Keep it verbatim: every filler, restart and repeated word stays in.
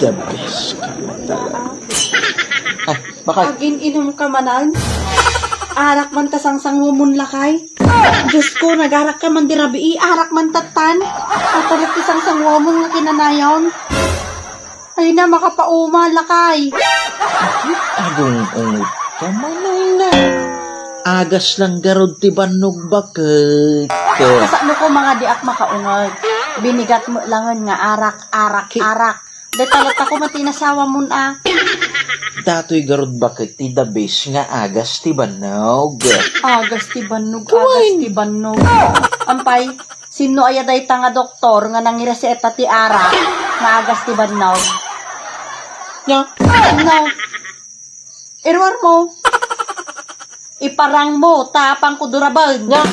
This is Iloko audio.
The best ka talaga. Ay, bakit? Agin-inom ka manan? Arak man ta sangsanguamon, lakay. Diyos ko, nagarak ka man di rabii, arak man tattan. Atarek ti sangsanguamon nga kinanayon. Ay na, makapauma, lakay. Agung-ungot ka, manay na. Agas lang garud ti bannog baket. Kasano ko mga diak makaungot? Binigat mo langen nga arak, arak, Ki- arak. Deta latta ko mati nasawamon a. Datoy garud baket ti the best nga agas ti bannog. Agas ti bannog, agas ti bannog. Ampay, sino aya dayta nga doktor nga nangireseta ti arak nga agas ti bannog? Nya? No. Iruar mo. Iparang mo, tapang ko duraben. Nya?